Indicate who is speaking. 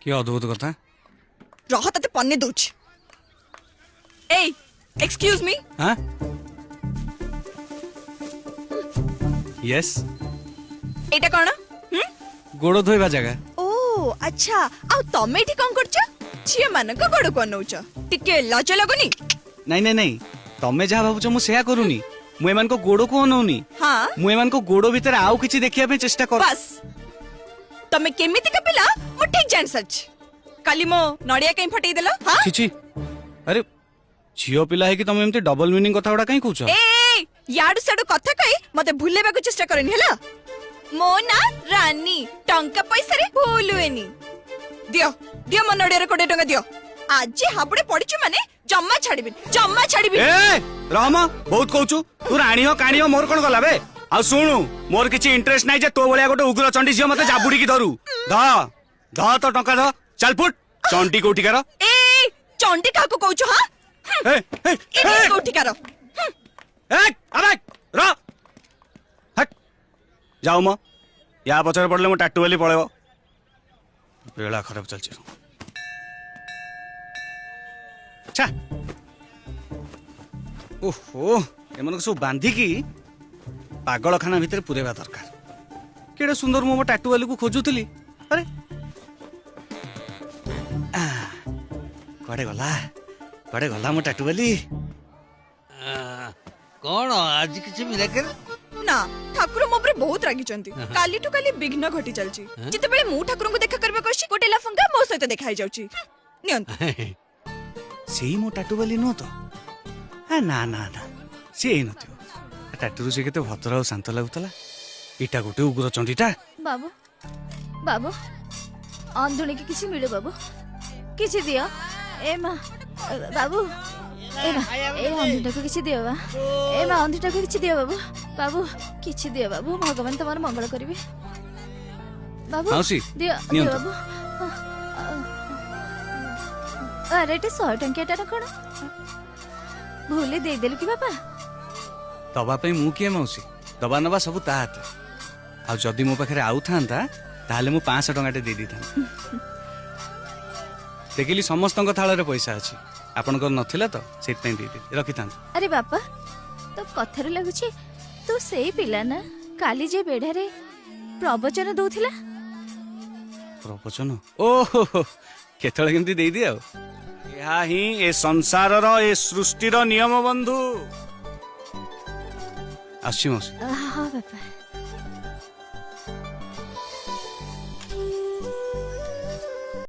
Speaker 1: କି ଅଦ୍ଭୁତ କଥା!
Speaker 2: ରହ, ତତେ ପନି ଦଉଛି। ଏଇ, ଏକ୍ସକ୍ୟୁଜ ମି।
Speaker 1: ହଁ, ୟେସ୍।
Speaker 2: ଏଇଟା କଣ, ହୁଁ?
Speaker 1: ଗୋଡ଼ ଧୋଇବା ଜାଗା।
Speaker 2: ଓ ଆଚ୍ଛା, ଆଉ ତମେ ଏଠି କଣ କରୁଛ? ଝିଅ ମାନଙ୍କ ଗୋଡକୁ ଅନଉଛ, ଟିକେ ଲାଜ ଲାଗୁନି?
Speaker 1: ନାଇଁ ନାଇଁ ନାଇଁ, ତମେ ଯାହା ଭାବୁଛ ମୁଁ ସେୟା କରୁନି। ମୁଁ ଏମାନଙ୍କ ଗୋଡକୁ ଅନଉନି। ମୁଁ ଏମାନଙ୍କ ଗୋଡ ଭିତରେ ଆଉ କିଛି ଦେଖିବା ପାଇଁ ଚେଷ୍ଟା କର
Speaker 2: ବାସ୍, ତମେ କେମିତିକା ପିଲା ମୁଁ ଠିକ ଜାଣି ସାରିଛି। କାଲି ମୋ ନଡିଆ କାଇଁ ଫଟେଇ ଦେଲ, ହଁ?
Speaker 1: ଛି ଛି, ଆରେ ଝିଅ ପିଲା ହେଇକି ତମେ ଏମିତି ଡବଲ ମିନିଂ କଥା ଗୁଡା କାଇଁ କହୁଛ?
Speaker 2: ଏ, ୟାଡୁ ସାଡୁ କଥା କହି ମତେ ଭୁଲେଇବାକୁ ଚେଷ୍ଟା କରନି, ହେଲା? ମୋ ନାଁ ରାନୀ, ଟଙ୍କା ପଇସାରେ ଭୁଲ ହୁଏନି। ଦିଅ ଦିଅ, ମୋ ନଡିଆରେ 20 ଟଙ୍କା ଦିଅ। ଆଜି ହାବୁଡେ ପଡିଛୁ ମାନେ ଜମା ଛାଡିବିନି, ଜମା ଛାଡିବିନି।
Speaker 1: ଏ ରହମ, ବହୁତ କହୁଛୁ ତୁ। ରାଣୀ ହୋ କାଣୀ ହୋ, ମୋର କଣ ଗଲା ବେ? ଆଉ ଶୁଣୁ, ମୋର କିଛି ଇଣ୍ଟରେଷ୍ଟ ନାହିଁ ଯେ ତୋ ଭଳିଆ ଗୋଟେ ଉଗ୍ର ଚଣ୍ଡୀ ଝିଅ ମତେ ଜାବୁଡିକି ଧରୁ। ଧ ଧ, ତ ଟଙ୍କା ଧ, ଚାଲ ଫୁଟ। ଚଣ୍ଡୀ କୋଉଠିକାର?
Speaker 2: ଏ, ଚଣ୍ଡୀ କାହାକୁ କହୁଛୁ, ହଁ?
Speaker 1: ଏ ଏ।
Speaker 2: ଏ
Speaker 1: ଏ।
Speaker 2: କୋଉଠିକାର?
Speaker 1: ଏ, ଆବେ ର, ହଟ୍। ଯାଉ ମ, ୟା ପଛରେ ପଡିଲେ ମୋ ଟାଟୁ ବାଲି ପଳେଇବ। ବେଳା ଖରାପ ଚାଲିଛି। ଛା, ଓହୋ, ଏମାନଙ୍କୁ ସବୁ ବାନ୍ଧିକି ପାଗଳଖାନା ଭିତରେ ପୁରେଇବା ଦରକାର। କେଡ଼େ ସୁନ୍ଦର ମୁଁ ମୋ ଟାଟୁ ବାଲିକୁ ଖୋଜୁଥିଲି। ଆରେ କୁଆଡ଼େ ଗଲା, କୁଆଡ଼େ ଗଲା ମୋ ଟାଟୁ ବାଲି?
Speaker 3: କଣ ଆଜି କିଛି ମିରାକେଲ?
Speaker 2: ନା, ଠାକୁର ମୋ ଉପରେ ବହୁତ ରାଗିଛନ୍ତି। କାଲିଠୁ କାଲି ବିଘ୍ନ ଘଟି ଚାଲିଛି। ଯେତେବେଳେ ମୁଁ ଠାକୁରଙ୍କୁ ଦେଖା କରିବାକୁ ଆସୁଛି, ଗୋଟେ ଲାଫଙ୍ଗା ମୋ ସହିତ ଦେଖା ହେଇଯାଉଛି। ନିଅନ୍ତୁ।
Speaker 1: ସେଇ ମୋ ଟାଟୁ ବାଲି ନୁହଁ ତ? ହଁ, ନା ନା ନା, ସିଏ ହେଇନଥିବ। ଟାଟୁରୁ ସେ କେତେ ଭଦ୍ର ଆଉ ଶାନ୍ତ ଲାଗୁଥିଲା। ଏଇଟା ଗୋଟେ ଉଗ୍ର ଚଣ୍ଡୀଟା।
Speaker 4: ବାବୁ, ବାବୁ, ଅନ୍ଧୁଣିକି କିଛି ମିଳୁ ବାବୁ, କିଛି ଦିଅ। ଏ ମା, ବାବୁ, ଏ ମା, ଏ ଅନ୍ଧୁଟାକୁ କିଛି ଦିଅ ବା। ଏ ମା, ଅନ୍ଧୁଟାକୁ କିଛି ଦିଅ ବାବୁ, ବାବୁ କିଛି ଦିଅ ବାବୁ। ଭଗବାନ ତମର ମଙ୍ଗଳ କରିବେ ବାବୁ।
Speaker 1: ମାଉସୀ,
Speaker 4: ଦିଅ ଦିଅ।
Speaker 1: ନିଅନ୍ତୁ।
Speaker 4: ବାବୁ, ଆରେ ଏଟା 100 ଟଙ୍କିଆଟା ନା କଣ? ଭୁଲି ଦେଇଦେଲୁ କି ବାପା?
Speaker 1: ଦବା ପାଇଁ ମୁଁ କିଏ ମାଉସୀ? ଦବା ନବା ସବୁ ତା ହାତରେ। ଆଉ ଯଦି ମୋ ପାଖରେ ଆଉ ଥାନ୍ତା, ତାହେଲେ ମୁଁ 500 ଟଙ୍କାଟେ ଦେଇ ଦେଇଥାନ୍ତି। ଦେଖିଲି ସମସ୍ତଙ୍କ ଥାଳରେ ପଇସା ଅଛି, ଆପଣଙ୍କର ନଥିଲା ତ ସେଇଥିପାଇଁ ଦେଇଦେଲି, ରଖିଥାନ୍ତୁ।
Speaker 4: ଆରେ ବାପା, ତୋ କଥାରୁ ଲାଗୁଛି ତୁ ସେଇ ପିଲା ନା, କାଲି ଯେ ବେଢାରେ ପ୍ରବଚନ ଦଉଥିଲା?
Speaker 1: ପ୍ରବଚନ? ଓହୋ ହୋ, କେତେବେଳେ କେମିତି ଦେଇଦିଏ। ଆଉ ଏହା ହିଁ ଏ ସଂସାରର, ଏ ସୃଷ୍ଟିର ନିୟମ ବନ୍ଧୁ। ଆସୁଛି ମାଉସୀ।
Speaker 4: ହଁ ବାପା।